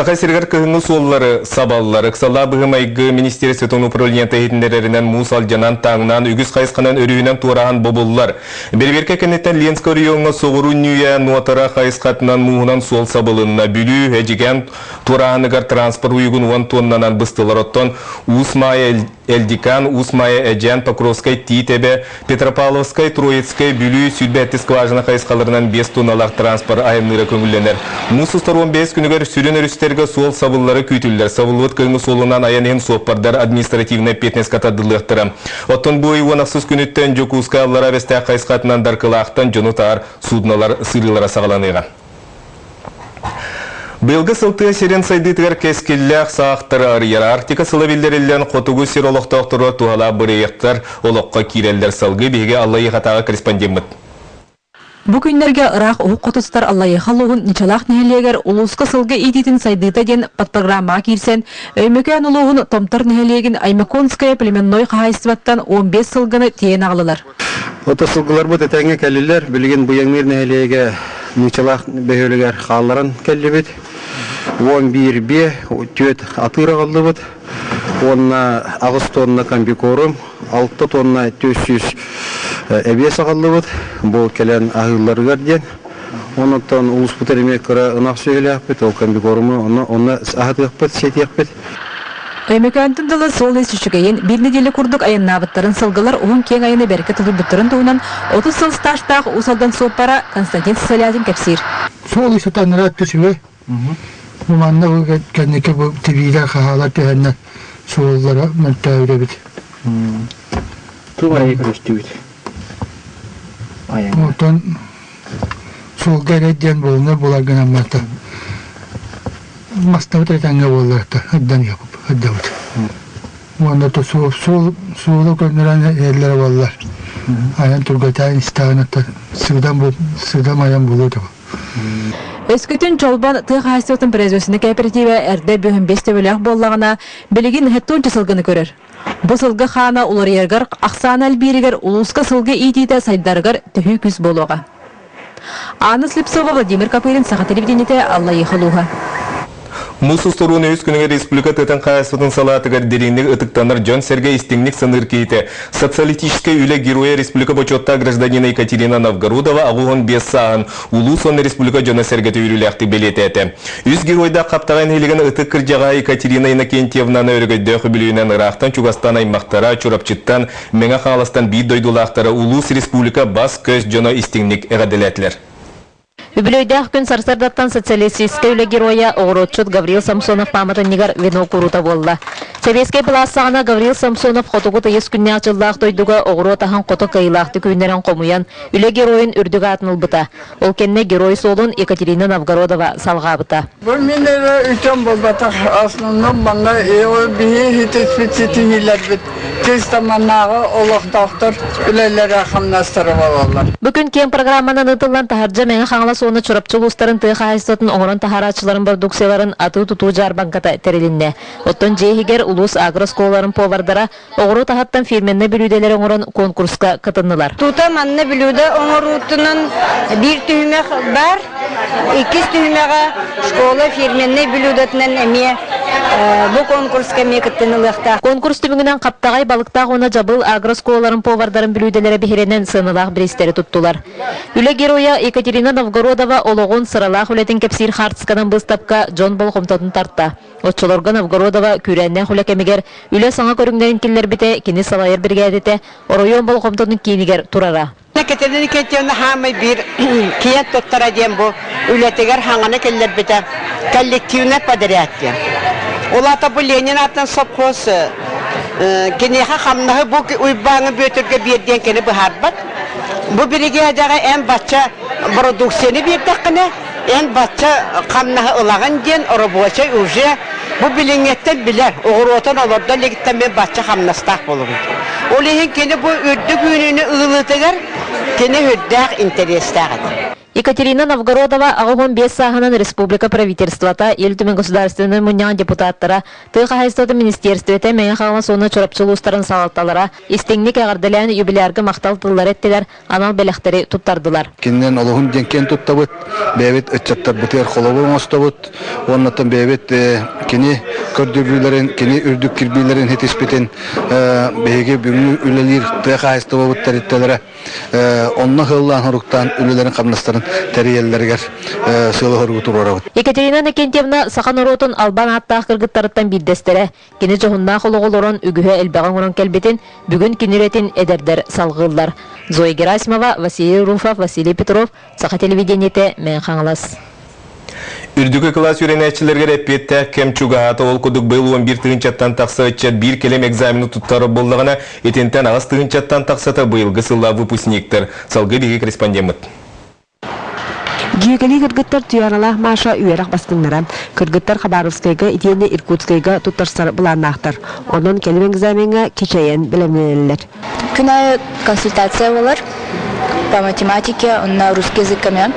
Саха сиригэр кыһыҥҥы суоллары сабаллар. Ыксаллаах быһыы-майгы министиэристибэтин управлениета иһитиннэрэринэн муус алдьанан, тааҥнаан, үгүс хайысханан өрүһүнэн туорааһын бобуллар. Бэрэбиэркэ кэнниттэн Ленскэй оройуоҥҥа соҕуруу Ньүүйэ Нуотара хайысхатынан мууһунан суол сабылынна. Бүлүү, Эдьигээн туорааһыныгар транспорт уйугун уон туоннанан быстылар. Оттон Уус Маайа Элдикан, Уус Маайа, Эдьээн, Покровскай, Тиит Эбэ, Петропавловскай, Троицкай, Бүлүү, 27 скважина хайысхаларынан 5 тонналаах транспорт айанныыра көҥүллэнэр. Муус устар 15 күнүгэр сүрүн өрүстэргэ суол сабыллара күүтүллэр. Сабыллыбыт кыһыҥҥы суолунан айан иһин суоппардар административнай эппиэтинэскэ тардыллыахтара. Оттон бу ый 16 күнүттэн Дьокуускай Аллараа Бэстээх хайысхатынан Даркылаахтан дьону таһар суднолар сырыылара саҕаланыаҕа. Быйылгы сыл тыа сирин сайдыытыгар кэскиллээх саахтары арыйар Арктика сыла биллэриллэн, хотугу сир олохтоохторугар туһалаах бырайыактар олоххо киирэллэр. Салгыы биһиги Аллайыахатааҕы корреспондеммыт. Бу күннэргэ ыраах уһук хотустар Аллайыаха улууһун Ньычалаах нэһилиэгэр улууска сылгы иитиитин сайдыыта диэн подпрограммаҕа киирсэн, Өймөкөөн улууһун Томтор нэһилиэгин Аймаконская племенной хаһаайыстыбаттан 15 сылгыны тиэйэн аҕаллылар. Ото сылгыларбыт этэҥҥэ кэллилэр. Билигин Быйаҥныыр нэһилиэгэ Ньычалаах бөһүөлэгэр хаалларан кэллибит. 11 биэ, түөрт атыыр аҕаллыбыт. Уонна 8 тонна комбикорм, 6 тонна 400 эбиэс аҕаллыбыт. Бу кэлэн аһыылларыгар диэн. Онон улууспутар эмиэ кыра ынах сүөһүлээхпит, ол комбикорму онно, онно аһатыахпыт, сиэтиэхпит. Өймөкөөнтөн дылы суол-иис үчүгэйин, биир нэдиэлэ курдук айаннаабыттарын сылгылар уһун-киэҥ айаны бэркэ тулуйбуттарын туһунан 30 сыл стажтаах Уус Алдан суоппара Константин Сысолятин кэпсиир. Суол-иис утаннара үчүгэй. Бу манна бу кэнники бу тибиилэр хаһаалар түһэннэр суоллара мөлтөөбүт эбит. Туох эрэ көрүстүбүт? Онтон суолга эрэ диэн буолунар булар гынан барта. Мастабыт этэҥҥэ буоллар ырдан ырдабыт. Уонна то суол суол суолу көннөрөн иһэллэрэ буоллар. Айан тургатаан истэҕин оттон сыыдам бу сыыдам айан булуо этэ. Өскөтүн Чолбон тыа хаһаайыстыбатын производственнай кооператива эрдэ бүһүн бэс төбөлөөх буоллаҕына, билигин хеттуонча сылгыны көрөр. Бу сылгы хаана уларыйарыгар, ахсаана элбииригэр улууска сылгы иитиитэ сайдарыгар төһүү күүс буолуоҕа. Анна Слепцова, Владимир Копырин, Саха телевидениетэ, Аллайыаха улууһа. Муус устуруун үһүс күнүгэр республика тыатын хаһаайыстыбатын салаатыгар дириҥник ытыктанар дьон-сэргэ истиҥник саныыр киһитэ, социалистическай үлэ геройа республика бочуоттаах гражданина Екатерина Новгородова 85 сааһын улуус уонна республика дьоно-сэргэтэ үөрүүлээхтик бэлиэтээтэ. Үс геройдаах Хаптаҕай нэһилиэгин ытык кырдьаҕаһа Екатерина Иннокентьевнаны өрөгөйдөөх үбүлүөйүнэн ыраахтан-чугастан аймахтара, Чурапчыттан, Мэҥэ Хаҥаластан биир дойдулаахтара улуус республика бас-көс дьоно истиҥник эҕэрдэлээтилэр. Үбүлүөйдээх күн сарсыардаттан социалистическай үлэ геройа оҕуруотчут Гаврил Самсонов пааматынньыгар венок уруута буолла. Сэбиэскэй былаас саҕана Гаврил Самсонов хотугу тыйыс күннээх дьыллаах дойдуга оҕуруот аһын хото кыайыылаахтык үүннэрэн хомуйан, үлэ геройун үрдүк аатын ылбыта. Ол кэннэ герой суолун Екатерина Новгородова салҕаабыта. Бу мин эрэ үтүөм буолбатах, основном манна биһи хитиспит ситиһиилэрбит чисто маннааҕы олохтоохтор үлэлэрэ хамнастара буолаллар. Бу күн киэҥ программанан ыытыллан таһырдьа Мэҥэ Хаҥалас уонна Чурапчы улуустарын тыа хаһаайыстыбатын оҥорон таһаарааччыларын бородууксуйаларын атыы-тутуу дьаарбаҥката тэрилиннэ. Оттон дьиэ иһигэр улуус агрооскуолаларын повардара оҕуруот аһыттан фирменнэй бүлүүдэлэри оҥорон конкурска кытыннылар. Тута манна бүлүүдэ оҥоруутунан биир түһүмэх баар. Иккис түһүмэҕэ школа фирменнэй блюдотынан эмиэ бу конкурска эмиэ кыттынылыахтаах. Конкурс түмүгүнэн Хаптаҕай, Балыктаах уонна Дьабыл агрооскуолаларын повардарын бүлүүдэлэрэ биһирэнэн сыаналаах бириистэри туттулар. Үлэ геройа Екатерина Новгородова олоҕун, сыралаах үлэтин кэпсиир хаартысканан быыстапка дьон болҕомтотун тарта. Оччолорго Новгородова күүрээннээх үлэ кэмигэр үлэ саҥа көрүҥнэрин киллэрбитэ, кини салайар биригээдэтэ оройуон болҕомтотун киинигэр турара. Кэтэдин Кентьевна хаамай биир киэн туттара диэн бу үлэтигэр хаҥаны киллэрбитэ коллективный подряд диэн. Ол аата бу Ленин аатынан совхоз киниэхэ хамнаһы бу Уйбааҥы Бүөтүргэ биэр диэн кини быһаарбат. Бу биригээдэҕэ эн бачча продукцияны биэрдэххинэ эн бачча хамнаһы ылаҕын диэн оробуочай уже бу билиҥҥэттэн билэр, оҕуруотун олордо илигиттэн мен бачча хамнастаах буолабын. Ол иһин кини бу үрдүк үүнүүнү ылыытыгар кини үрдээх интэриэстээх этэ. Екатерина Новгородова 85 сааһынан республика правительствота, Ил Түмэн Государственнай Мунньаҕын депутаттара, тыа хаһаайыстыбатын министиэристибэтэ, Мэҥэ Хаҥалас уонна Чурапчы улуустарын салалталара истиҥник эҕэрдэлээн юбилярга махтал тыллары эттилэр, анал бэлэхтэри туттардылар. Кининэн олуһун диэн киэн туттабыт, бэйэбит ыччаттарбытыгар холобур оҥостобут уонна бэйэбит кини көрдөрүүлэрин, кини үрдүк кирбиилэрин ситиспитин биһиги бүгүҥҥү үлэлиир тыа хаһаайыстыбабыт тэрилтэлэрэ онно ыһыллаан-хоруктаан үлэлэрин-хамнастарын тэрийэллэригэр сыалы-соругу туруорабыт. Екатерина Иннокентьевна саха норуотун албан ааттаах кыргыттарыттан биирдэстэрэ. Кини дьоһуннаах олоҕу олорон үгүһэ элбэҕи оҥорон кэлбитин бүгүн кини үлэтин эдэрдэр салҕыыллар. Зоя Герасимова, Василий Руфов, Василий Петров, Саха телевидениетэ, Мэҥэ Хаҥалас. Үрдүкү кылаас үөрэнээччилэригэр эппиэттээх кэм чугаһаата. Ол курдук быйыл 11 тыһыынчаттан тахса ыччат биир кэлим экзамены туттарар буоллаҕына, итинтэн 8 тыһыынчаттан тахсата быйылгы сыллаах выпускниктар. Салгыы биһиги корреспондеммыт. Дьүөгэлии кыргыттар Туйааралаах Маша үөрэх бастыҥнара. Кыргыттар Хабаровскайга итиэннэ Иркутскайга туттарсар былааннаахтар. Онон кэлим экзамеҥҥа кичэйэн бэлэмнэнэллэр. Күн аайы консультация болар по математике, онно русский языками.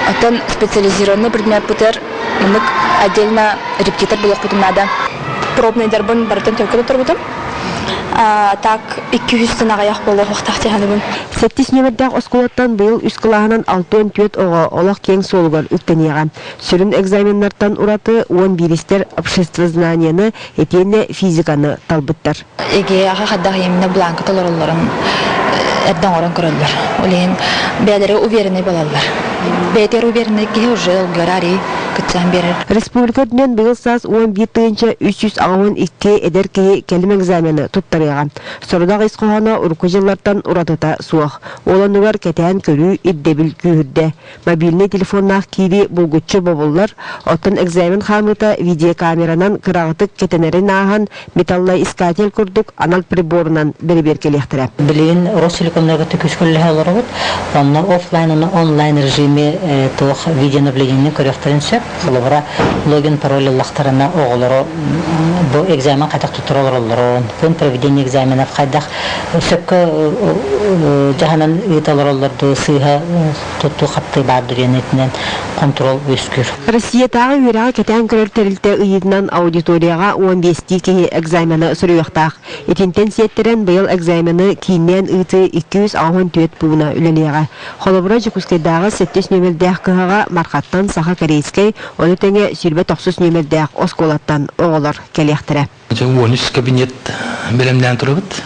Оттон специализированный предмеппытыгар маннык отдельно репетитор булуохпутун наада. Пробныйдарбын барытын төлкө туттарбытым. Так 200 аҕыйах буолуохтаах дии Сэттис нүөмэрдээх оскуолаттан быйыл үс кылааһынан 64 оҕо олох киэҥ суолугар үктэниэҕэ. Сүрүн экзаменнартан ураты 11-истэр обществознанияны итиэннэ физиканы талбыттар. ЕГЭ-ҕа хайдах именно бланка толороллорун эрдэ оҥорон көрөллөр. Ол иһин бэйэлэрэ уверенный буолаллар. Бэйэтигэр уверенный киһи уже ылгыара арый кытсаан биэрэр. Республика үрдүнэн быйыл саас 11 382 эдэр киһи кэлим экзамены туттарыаҕа. Сорудах ис хоһооно урукку дьыллартан уратыта суох. Ол оннугар кэтээн көрүү ирдэбил күүһүрдэ. Мобильнай телефоннаах киирии булгуччу бобуллар, оттон экзамен хаамыыта видеокамеранан кыраҕытык кэтэнэрин ааһан, металлоискатель курдук анал приборунан бэрэбиэркэлиэхтэрэ. Билигин Ростелекомнарга түкүскөллөһө олоробут. Онно офлайн уонна онлайн режиме туох видеонаблюдение көрүөхтэрин сөп. Холобура, логин пароль ыллахтарына оҕолоро бу экзамен хайдах туттара олороллорун, күн проведения экзаменов хайдах сөпкө дьаһанан ыыта олороллор дуу, сыыһа туттуу-хаптыы баар диэн итинэн контрол үөскүүр. Россиятааҕы үөрэҕи кэтээн көрөр тэрилтэ ыйыытынан аудиторияҕа 15 киһи экзамены суруйуохтаах. Итинтэн сиэттэрэн быйыл экзамены кииннээн ыытыы 284 пууна үлэлиэҕэ. Холобура, Дьокуускайдааҕы 7 нүөмэрдээх кыһаҕа Мархаттан Саха-Корейскай, ону тэҥэ 29 нүөмэрдээх оскуолаттан оҕолор кэлиэхтэрэ. 13 кабинет бэлэмнээн турабыт.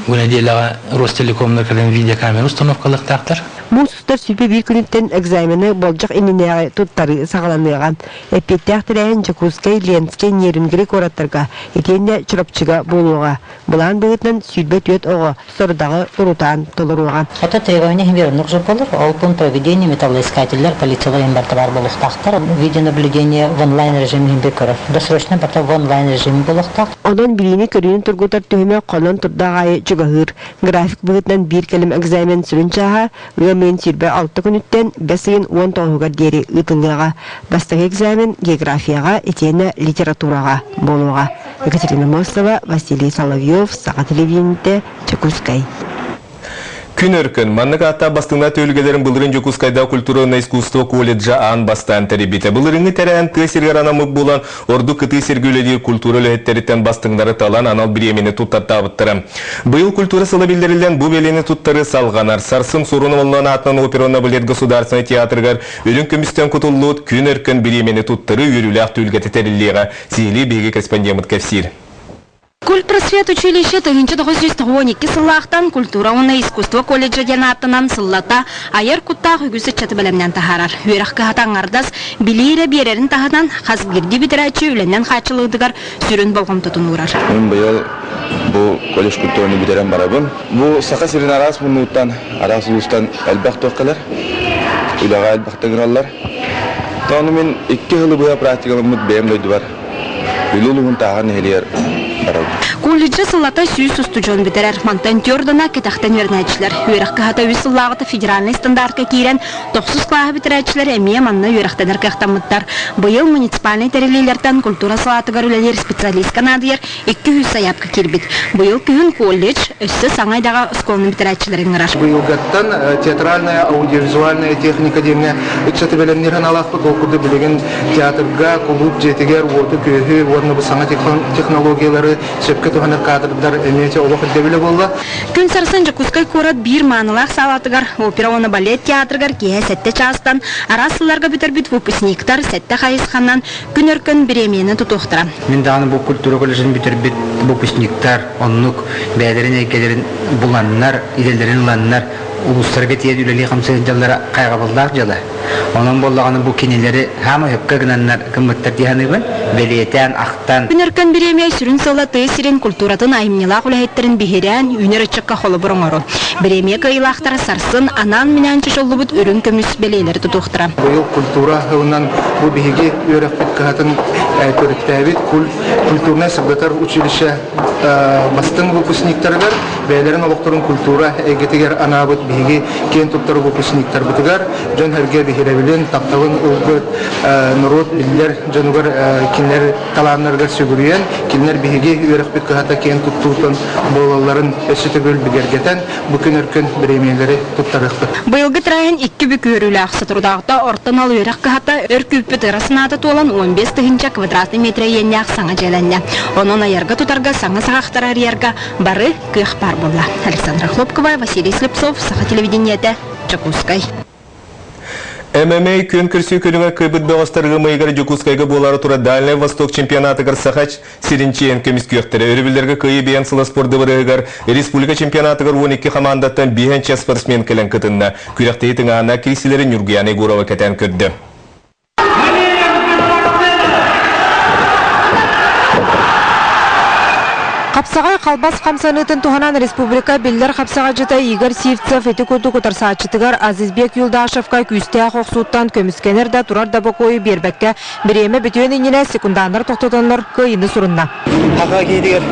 Бу нэдиэлэҕэ Ростелекомнар кэлэн видеокамера установкалыахтаахтар. Муус устар 21 күнүттэн экзамены болдьох иннинээҕи туттарыы саҕаланыаҕа. Эппиэттээх тэрээһин Дьокуускай, Ленскэй, Нерюнгри куораттарга итиэннэ Чурапчыга буолуоҕа. Былаан быһыытынан 24 оҕо сорудаҕы урутаан толоруоҕа. Это требование верных же болар. Ол пункт проведения металлоискателлер, полициялар барта бар болуохтаахтар. Видеонаблюдение в онлайн режиме көрөр. Досрочно барта в онлайн режиме болуохтаах. Онон билиини-көрүүнү тургутар түһүмэх хонон турдаҕ аайы чугаһыыр. График быһыытынан биир кэлим экзамен сүрүн чааһа ыам ыйын 26 күнүттэн бэс ыйын 19-угар диэри ыытыллыаҕа. Бастакы экзамен географияҕа итиэннэ литератураҕа буолуоҕа. Екатерина Мосова, Василий Соловьев, Саха телевидениетэ, Дьокуускай. Күн өркөн. Маннык ааттаах бастыҥнар түһүлгэлэрин былырыын Дьокуускайдааҕы культурнай искусство колледжа аан бастаан тэрийбитэ. Былырыыҥҥы тэрээһин тыа сиригэр анаммыт буолан, ордук кытыы сиргэ үлэлиир культура үлэһиттэриттэн бастыҥнары талан анал бириэмэни туттартаабыттара. Быйыл культура сыла биллэриллэн бу бэлиэни туттарыы салҕанар. Сарсын Сурун Оллоон аатынан операнна балет государственнай театрыгар үрүҥ көмүстэн кутуллубут Күн өркөн бириэмэни туттарыы үөрүүлээх түһүлгэтэ тэриллиэҕэ. Сиһилии биһиги корреспондеммыт кэпсиир. Культпросвет училище 1992 сыллаахтан культура уонна искусство колледжа диэн ааттанан сыллата айар куттаах үгүс ыччаты бэлэмнээн таһаарар. Үөрэх кыһата аҥардас билии эрэ биэрэрин таһынан хас биирдии бүтэрээччи үлэнэн хааччылыытыгар сүрүн болҕомтотун уурар. Мин быйыл бу колледж культураны бүтэрэн барабын. Бу Саха сирин араас муннугуттан, араас улуустан элбэх туох кэлэр. Үлэҕэ элбэхтик ыҥыраллар. Ону мин икки сылы быһа практикаламмыт бэйэм дойдубар Бүлүү улууһун Тааһар нэһилиэгэр барабын. Колледжы сыллата 100 устудьуон бүтэрэр. Мантан түөрт кэтэхтэн үөрэнээччилэр. Үөрэх кыһата үс сыллааҕыта федеральнай стандартка киирэн, тохсус кылааһы бүтэрээччилэр эмиэ манна үөрэхтэнэр кыахтаммыттар. Быйыл муниципальнай тэриллиилэртэн культура салаатыгар үлэлиир специалистка наадыйар 200 сайаапка киирбит. Быйыл күһүн колледж өссө саҥа идэҕэ оскуоланы бүтэрээччилэри ыҥырар. Быйылгаттан театральная аудиовизуальная техника диэҥҥэ ыччаты бэлэмниир санаалаахпыт. Ол курдук билигин театрга, кулууп дьиэтигэр уоту-күөһү уонна бу саҥа технологиялары сөпкө туһанар кадрдар эмиэ олох ирдэбилэ буолла. Күн сарсын Дьокуускай куорат биир маанылаах саалатыгар опера уонна балет театрыгар киэһэ сэттэ чаастан араас сылларга бүтэрбит выпускниктар сэттэ хайысханан күн өркөн бириэмийэни тутуохтара. Мин даҕаны бу культура колледжын бүтэрбит выпускниктар оннук бэйэлэрин эйгэлэрин буланнар, идэлэрин ыланнар улуустарга тиийэн үлэлии-хамсыы сылдьаллара хайҕабыллаах дьыала. Онон буоллаҕына бу кинилэри хаама сөпкө гынаннар гыммыттар дии саныыбын, бэлиэтээн, ахтан. Күн өркөн бириэмийэ сүрүн сыала тыа сирин культуратын айымньылаах үлэһиттэрин биһирээн, үүнэр ыччакка холобур оҥоруу. Бириэмийэ кыайыылаахтара сарсын анаан-минээн чочуллубут үрүҥ көмүс бэлиэлэри тутуохтара. Быйыл культура сылынан бу биһиги үөрэхпит кыһатын төрүттээбит культурнай сырдатар училище бастыҥ выпускниктарыгар бэйэлэрин олохторун культура эйгэтигэр анаабыт биһиги киэн туттар выпускниктарбытыгар дьон-сэргэ биһирэбилин, тапталын ылбыт норуот биллэр дьонугар кинилэр талааннарыгар сүгүрүйэн, кинилэр биһиги үөрэхпит кыһата киэн туттуутун буолалларын өссө төгүл бигэргэтэн, бу күн өркөн бириэмийэлэри туттарыахпыт. Быйылгы тэрээһин икки бүк үөрүүлээх соторутааҕыта орто анал үөрэх кыһата өр күүппүт ыра санаата туолан 15 тыһыынча квадратный метр иэннээх саҥа дьиэлэннэ. Онон айарга-тутарга саҥа саҕахтары арыйарга бары кыах баар буолла. Александра Хлопкова, Василий Слепцов, Саха телевидениетэ, Дьокуускай. ММА күөн көрсүү көрүҥэр кыайбыт бөҕөстөр ыам ыйыгар Дьокуускайга буолаары турар Дальнай Восток чемпионатыгар Саха сирин чиэн көмүскүөхтэрэ. Өрөбүллэргэ кыайыы биэн сыла спорт дыбарыһыгар республика чемпионатыгар 12 хамаандаттан биэһэнчэ спортсмен кэлэн кытынна. Күрэхтэһии тыҥаана киирсилэри Ньургуяна Егорова кэтээн көрдө. Хапсаҕай халбас хамсаныытын туһанан республика биллэр хапсаҕайдьыта Игорь Сивцев ити курдук утарсааччытыгар Азизбек Юлдашевка күүстээх охсууттан көмүскэнэр да турар да бокуойу биэрбэккэ бириэмэ бүтүөн иннинэ секунданнар тохтотоннор кыайыыны сурунна. Саха киһитигэр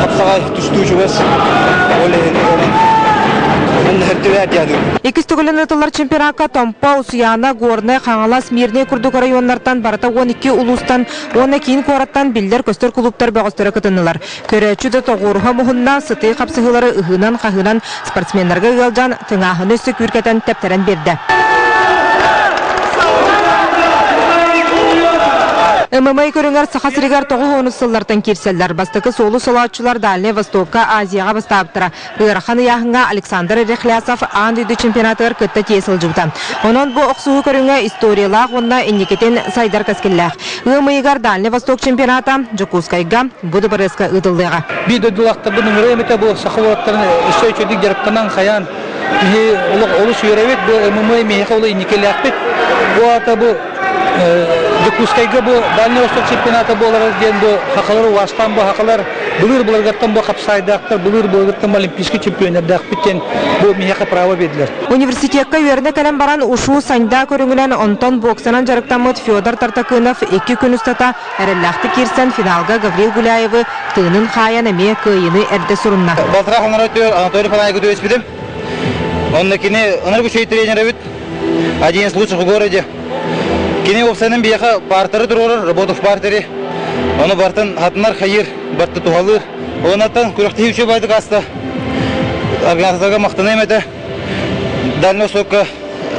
хапсаҕай тустуу чугас. Ол иһин Иккис төгүлүн ыытыллар чемпионакка Томпо, Усуйаана, Горнай, Хаҥалас, Мирнэй курдук оройуоннартан барыта 12 улуустан уонна киин куораттан биллэр-көстөр кулууптар бөҕөстөрө кытыннылар. Көрөөччү да тоҕуоруһа муһунна, сытыы хапсыһыылары ыһыынан-хаһыынан спортсменнарга ыалдьан, тыҥааһыны өссө күүркэтэн тэптэрэн биэрдэ. ММА көрүҥэр Саха сиригэр 90 сыллартан киирсэллэр. Бастакы суолу солооччулар Дальнай Востокка, Азияҕа бастаабыттара. Ыарахан ыйааһыҥҥа Александр Рехлясов аан дойду чемпионатыгар кытта тиийэ сылдьыбыта. Онон бу охсуһуу көрүҥэ историялаах уонна инникитин сайдар кэскиллээх. Ыам ыйыгар Дальнай Восток чемпионата Дьокуускайга бу дыбарыаска ыытыллыаҕа. Биир дойдулаахтарбын ыҥырыам этэ бу саха уолаттарын өссө үчүгүйдүк дьарыктанан хайаан киһи олох олус үөрэбит бу ММА миэхэ олох инникилээхпит. Бу аата бу Дьокуускайга бу Дальний Восток чемпионата буолар диэн бу хахалар убаастаан бу хахалар былыр былыргаттан бу хапсаайдаахтар былыр былыргаттан олимпийский чемпионердаахпыт диэн бу миэхэ право биэрдилэр. Университекка үөрэнэ кэлэн баран ушу саньда көрүҥүнэн онтон боксанан дьарыктаммыт Федор Тартакынов икки күн устата эрэллээхтик киирсэн финалга Гаврил Гуляевы тыынын хаайан эмиэ кыайыыны эрдэ сурунна. Балтараа хонорой Анатолий Фанаевы түбэспитим. Онно кини ынырык үчүгэй тренер эбит. Один из лучших в городе. Кини уопсайынан биһиэхэ партеры туруорар, работа в партере. Ону бартын хатынар хайыр, барты туһалыыр. Онаттан күрэхтэһии үчүгэй байдык ааста. Организаторга махтаныам этэ. Дальний Востокка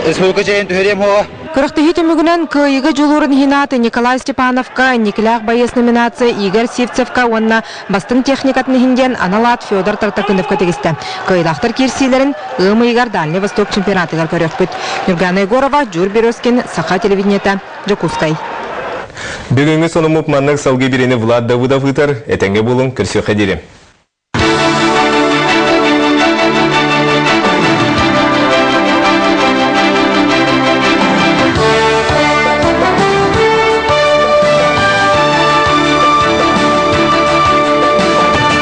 республика чэйин түһэриэм суоҕа. Күрэхтэһии түмүгүнэн кыайыыга дьулуурун иһин ааты Николай Степановка, Никилээх байыас номинация Игорь Сивцевка уонна бастыҥ техникатын иһин диэн анал аат Федор Тартакыновка тигистэ. Кыайыылаахтар киирсиилэрин ыам ыйыгар Дальний Восток чемпионатыгар көрүөхпүт. Нюргана Егорова, Дьур Березкин, Саха телевидениета, Дьокуускай. Бүгүҥҥү сонуммут маннык салгыы бириини Влад Давыдов ыытар. Этэҥҥэ буолуҥ, көрсүөххэ диэри.